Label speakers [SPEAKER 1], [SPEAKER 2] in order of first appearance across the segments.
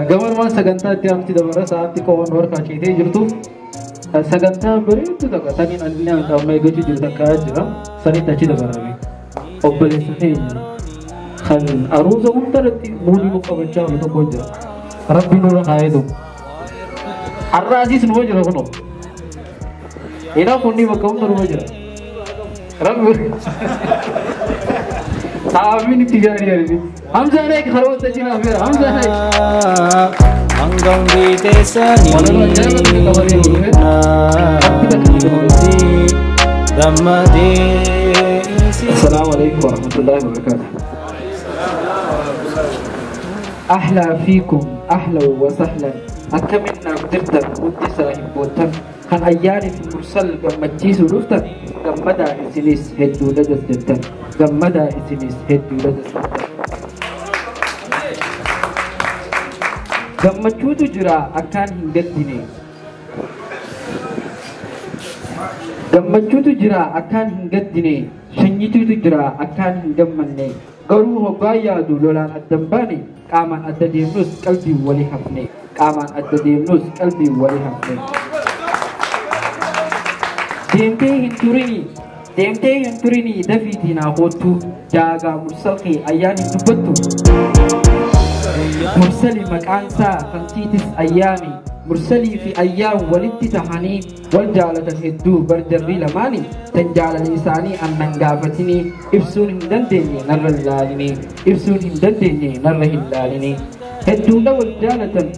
[SPEAKER 1] Gabarumaan sagantaa itti aanutti dabara sa'aatii qofaan harkaa ceetee jirtuuf sagantaan bareedduu takka taniin allee amma eeggachuu jiru takka jira. Sanitti achi dabarame. Obboleessa keenya kan aruusa hundarratti muudii nu qabachaa jiru tokko jira. Rabbi nurra kaa'ee tokko. Har'a asiis numa jira kunoo. Inaa kunni bakka hunda numa jira. Rabbi. Aamin itti gaarii argi. Hamza Naik harwata jira afeera. Hamza Naik.
[SPEAKER 2] Hangam biteessanii gammadee.
[SPEAKER 1] السلام عليكم ورحمة الله وبركاته. أهلا فيكم أهلا وسهلا. أكملنا قدرتا كنت صاحب kan ayyaani fi mursal gammachiisuu dhuftan gammadaa isinis hedduu dadasjettan gammadaa isinis hedduu dadasjettan. Gammachuutu jira akkaan hin gaddine. Gammachuutu jira akkaan hin gaddine. Shanyituutu jira akkaan hin gammanne. Garuu hoggaa yaadu lolaan adda hin baane qaamaan adda deemnus qalbiin walii hafne. Qaamaan adda deemnus qalbiin walii hafne. Deemtee hin turini deemtee hin turini dafiitii naa koottu daagaa mursal kee ayyaan hin dubbattu. Mursali maqaan isaa kan tiitis ayyaani mursalii fi ayyaan walitti tahanii wal jaalatan hedduu barjarrii lamaani tan jaalala isaanii annan gaafatinii ibsuun hin dandeenye narra hin laalinii ibsuun hin dandeenye narra hin laalinii hedduudha wal jaalatan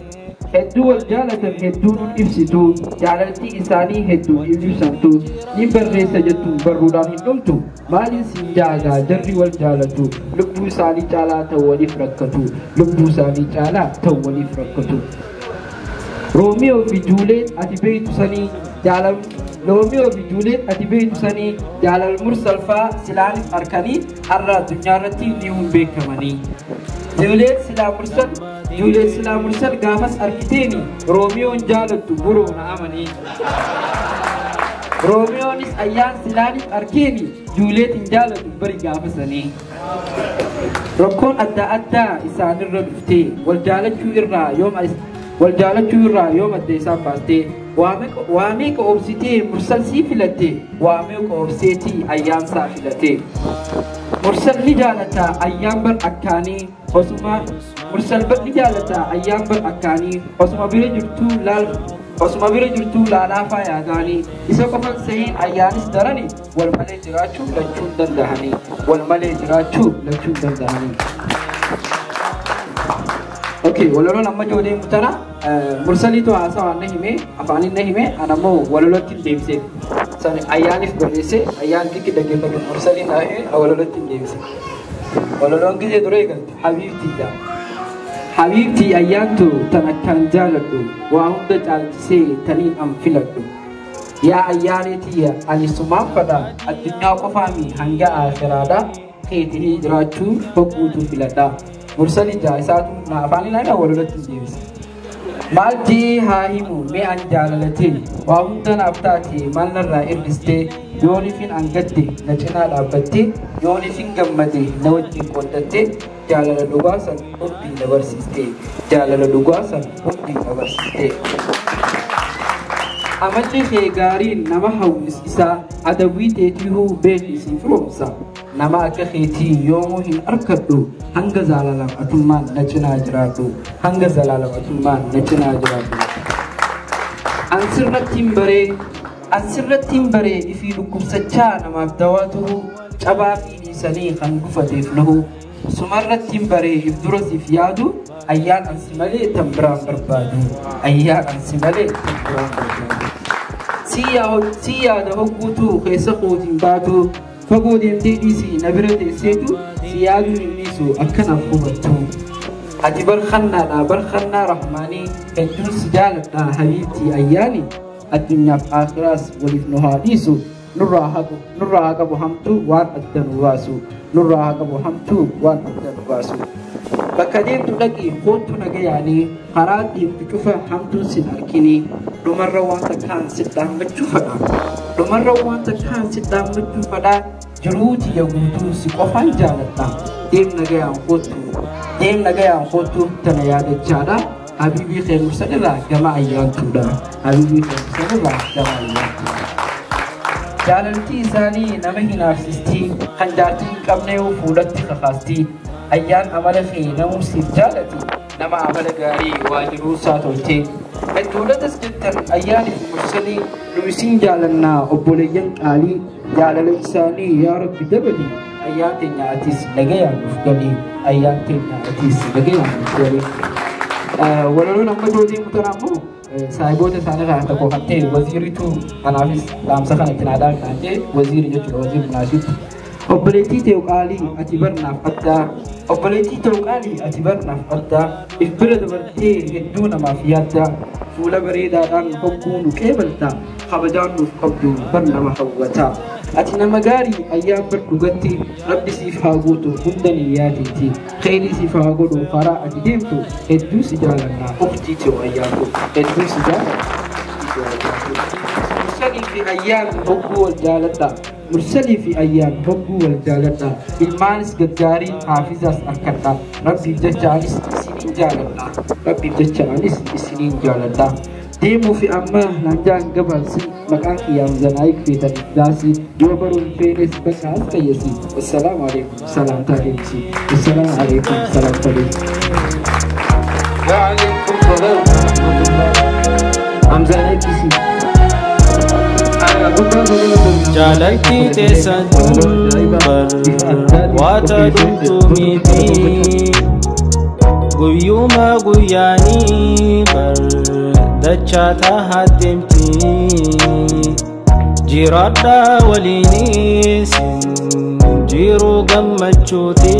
[SPEAKER 1] hedduu wal jaalatan hedduun ibsitu jaalaltii isaanii hedduu ibsamtu ni barreessa jettuun barruudhaan hin dhumtu maaliin siin jaagaa jarri wal jaalatu lubbuu isaanii caalaa ta'u waliif rakkatu lubbuu isaanii caalaa ta'u waliif rakkatu. Roomiyoo fi Juuleet ati beektu sanii jaalal Roomiyoo fi Juuleet ati beektu sanii jaalal mursalfaa silaaniif harkanii har'a addunyaa irratti ni hun beekamanii. Juuleet silaa mursal Juuleet silaa mursal gaafas argiteeni Roomiyoon jaalattu buroo na amanii. Roomiyoonis ayyaan silaaniif arkeeni Juuleet hin jaalattu bari gaafasanii. Rakkoon adda addaa isaanirra dhuftee wal jaalachuu irraa yoom wal jaalachuu irraa yoom adda isaan baastee waa meeqa obsitee mursal sii filatte waa meeqa obseetii ayyaan saa filatte. Mursal ni jaalata ayyaan bar akkaanii osuma mursal bar ni jaalata ayyaan bar akkaanii osuma bira jirtuu laal osuma bira jirtuu laalaa faayaa gaanii isa qofan sahiin ayyaanis darani wal malee jiraachuu lachuu hin dandahanii wal malee jiraachuu lachuu hin dandahanii. Okay, walaloon amma ijoollee mutana mursaliitu haasawaa na hime afaaniin na hime anammoo walalootti hin deebise. Sani ayyaaniif barreesse ayyaan xiqqi dhaggeeffatu mursaliin na hime walalootti hin deebise. Walaloon gisee dura eegalte habiibtiidha. Habiibtii ayyaantu tan akkaan jaaladhu waa hunda caalchisee taniin an filadhu. Yaa ayyaaneetiyya ani sumaan fadha addunyaa qofaami hanga aakhiraadha keetinii jiraachuu hogguutu filadha. Mursali jaa isaatu na afaaniin na walirratti hin deebise. Maal jee haa himu mee an jaalalatee waa hunda naaf taate maal narraa hir'istee yoonifin an gadde na cinaa dhaabbattee yoonifin gammade na wajjin qooddattee jaalala dhugaa san hundi na barsiiste jaalala dhugaa san hundi na barsiiste. Amalli kee gaariin nama hawwisiisaa adawwii teetiihuu beekisii firoomsa. Nama akka keetii yoomuu hin arkadhu hanga zalaalam atummaan na cinaa jiraadhu hanga zalaalam atummaan na cinaa jiraadhu. An sirratti hin baree ifii dhukkubsachaa namaaf dawaa ta'uu cabaa fi dhiisanii kan gufateef nahu sumarratti hin baree if dura siif yaadu ayyaan ansi malee tan biraan barbaadu ayyaan ansi malee tan biraan barbaadu. Si yaada hogguutuu keessa kootiin baatu fagoo deemtee dhiisii na bira teesseetu si yaaduu hin dhiisu akkanaaf hubattu. Ati barkannaadha barkannaa rahmaanii hedduun si jaaladha habiibtii ayyaani addunyaaf aakhiraas waliif nu haa dhiisu nurraa haa qabu hamtuu waan adda nu baasu nurraa haa qabu hamtuu waan adda nu baasu. Bakka deemtu dhaqi, koottu nagayaanii, karaa deemtu cufa hamtuun sin arkinii. Dhumarra wanta kaan si dhaammachuu fedha. Dhumarra wanta kaan si dhaammachuu fedha. Jiruu tiyya guutuu si qofaan jaaladha. Deem nagayaan koottu. Deem nagayaan koottu, tana yaadachaadha. Habiibii kee Mursalirraa gama Ayyaantuudha. Habiibii kee Mursalirraa gama Ayyaantuudha. Jaalaltii isaanii nama hinaafsisti, kan jaartii hin qabne fuulatti kakaasti. Ayyaan, amala kee namuu siif jaalati, nama amala gaarii waa jiruusaa tolche. Hedduudhatas jettan Ayyaaniif Mursalii, nu isin jaalannaa obboleeyyan qaalii. Jaalala isaanii yaa Rabbi dabali. Ayyaan teenya, atis nagayaan nuuf galii. Ayyaan teenya, atis nagayaan nuuf galii. Walaloon amma jootee mutan ammoo saahiboota isaaniirraa tokko kan ta'e Waziiritu kanaafis dhaamsa kana itti naadhaan kan ta'e Waziiri jechuudha, Waziiri Naashitti. Obboleettii ta'u qaalii, ati barnaaf addaa. Obboleettii ta'u qaalii, ati barnaaf addaa. If bira dabartee hedduu namaaf yaaddaa. Fuula bareedaadhaan hogguu nu qeebalta. Kabajaan nuuf qabdu bar nama hawwata. Ati nama gaarii ayyaan, bar dhugatti Rabbi siif haa guutu hunda niyyaatiiti. Kheyrii siif haa godhu karaa ati deemtu. Hedduu si jaalannaa uktii ta'u Ayyaantu. Hedduu si jaalannaa. Mursalii fi Ayyaan hogguu wal jaaladha. Mursalii fi Ayyaan hogguu wal jaaladha. Ilmaanis gaggaarii haafizaas akkadha. Rabbiif jecha anis isiniin jaaladha. Rabbiif jecha anis isiniin jaaladha. Deemuu fi amma naan gabaabsi, maqaan kiyyaam Zanaayik, feetan daasi, yoo baruun feenes bakka as qayyasi. Wassalaamu alaikum, salaamtaa deemsi. Wassalaamu alaikum, salaamtaa deemsi.
[SPEAKER 3] وعليكم السلام ورحمة الله. حمزة نكسي.
[SPEAKER 2] Jaalaltii teessan bar waata dhumtu miti, guyyuma guyyaanii bar dachaa tahaa deemti. Jiraadha waliinis jiruu gammachuuti,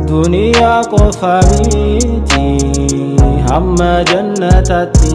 [SPEAKER 2] duniyaa qofa miti hamma jannataatti.